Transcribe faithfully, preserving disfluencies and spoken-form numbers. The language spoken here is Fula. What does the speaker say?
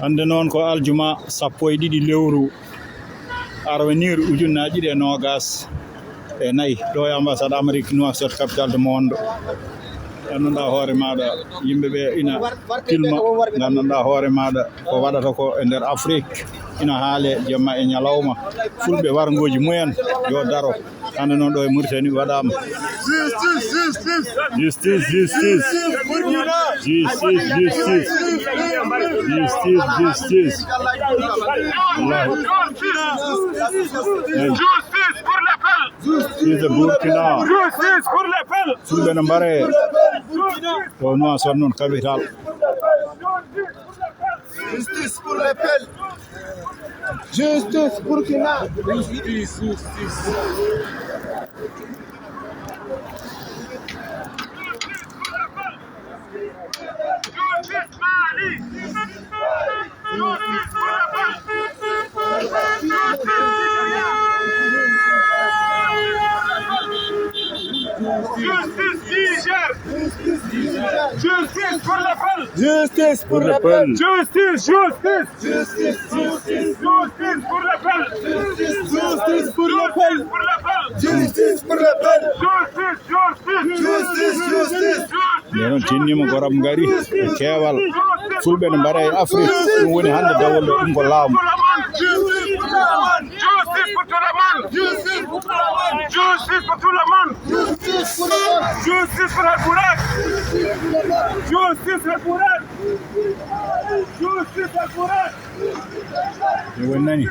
Hannde noon ko aljuma sappo e ɗiɗi lewru avril ujunnaji ɗiɗi e noogas e nayi, ɗo e ambassade Amérique Nouakchott, capitale du monde. Nganndanɗaa hoore maaɗa, yimɓe ɓe ina filma, nganndanɗaa hoore maaɗa ko waɗata ko e nder Afrique, ina haale jamma e ñalawma. Fulɓe warngooji mumen yo daro. Hannde noon ɗo e Mauritanie waɗaama. Justice, justice. Justice, justice. Justice, justice. Justice, justice. Wallahi. Justice pour le peuple. Justice de Burkina. Justice pour le peuple. Fulɓe no mbare. Ɗo Nouakchott noon, capitale. Justice pour le peuple. Justice Burkina. Justice, justice. Justice Mali. Justice pour le peuple. Justice Nigeria. Justice Niger. Justice pour le peuple. Justice pour le peuple. Justice, justice. Justice, justice. Justice pour le peuple. Justice pour le peuple. Justice pour le peuple. Justice, justice. Justice, justice. Nde noon tinniima goram ngari e keewal. Fulɓe no mbaɗa e Afrique, ɗum woni hannde dawol ɗo, ɗum ko laamu. Justice pour tout le monde. Justice pour tout le monde. Justice pour tout le monde. Justice pour Al Burak. Justice Al Burak. Justice Al Burak. Ɓe woni nani.